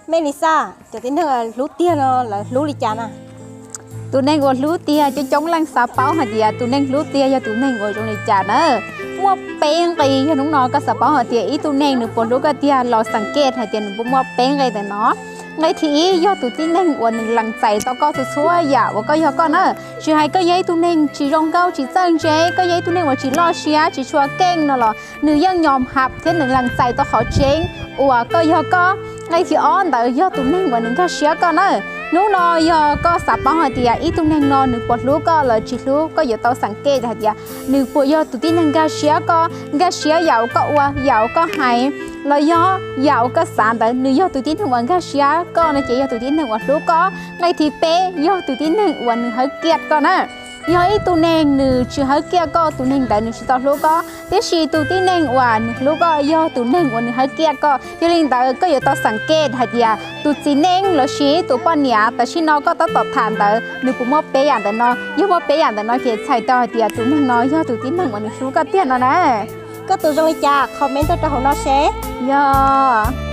Me Lisa, cov tib neeg hlub tiag no lawv hlub li cas na? Tus neeg uas hlub tiag, coob coob leej xav paub hais tias tus neeg hlub tiag yog tus neeg uas zoo li cas na. Muaj peb nqe yog hnub no koj xav paub hais tias ib tug neeg nws puas hlub koj tiag los xeem kej hais tias nws puas muaj peb nqe ntawm no. Nqe thib ib yog tus tib neeg uas nws lees txais tau koj txhua txhua yam uas koj yog koj na. Tsis hais koj yog ib tug neeg tsis zoo nkauj tsis txawj ntse, koj yog ib tug neeg uas tsis loj siab tsis tshua keej no los nws yeej nyom hab thiab nws lees txais tau qhov tseeb uas koj yog koj. Nqe thib ob ntawd yog tus neeg uas nws nkag siab koj na. Hnub no yog koj xav paub hais tias ib tug neeg no nws puas hlub koj los tsis hlub, koj yuav tau xeem kej hais tias nws puas yog tus tib neeg nkag siab koj, nkag siab yam uas koj ua, yam uas koj hais, los yog yam uas koj xav ntawd, nws yog tus tib neeg uas nkag siab koj no ces yog tus tib neeg uas hlub koj. Nqe thib peb yog tus tib neeg uas nws hawb kiaj koj na. Yog ib tug neeg nws tsis hawb kiaj koj, tus neeg ntawd nws tsis tau hlub koj, tiam sis tus tib neeg uas nws hlub koj yog tus neeg uas nws hawb kiaj koj. Yog li ntawd koj yuav tau xeem kej hais tias tus txiv neej los sis tus poj niam tam sim no koj tab tom tham ntawd nws puas muaj peb yam ntawm no. Yog muaj peb yam ntawm no ces txhais tau hais tias tus neeg no yog tus tib neeg uas nws hlub koj tiag no na. Koj tus zoo li cas comment tuaj rau hauv no seb. Yog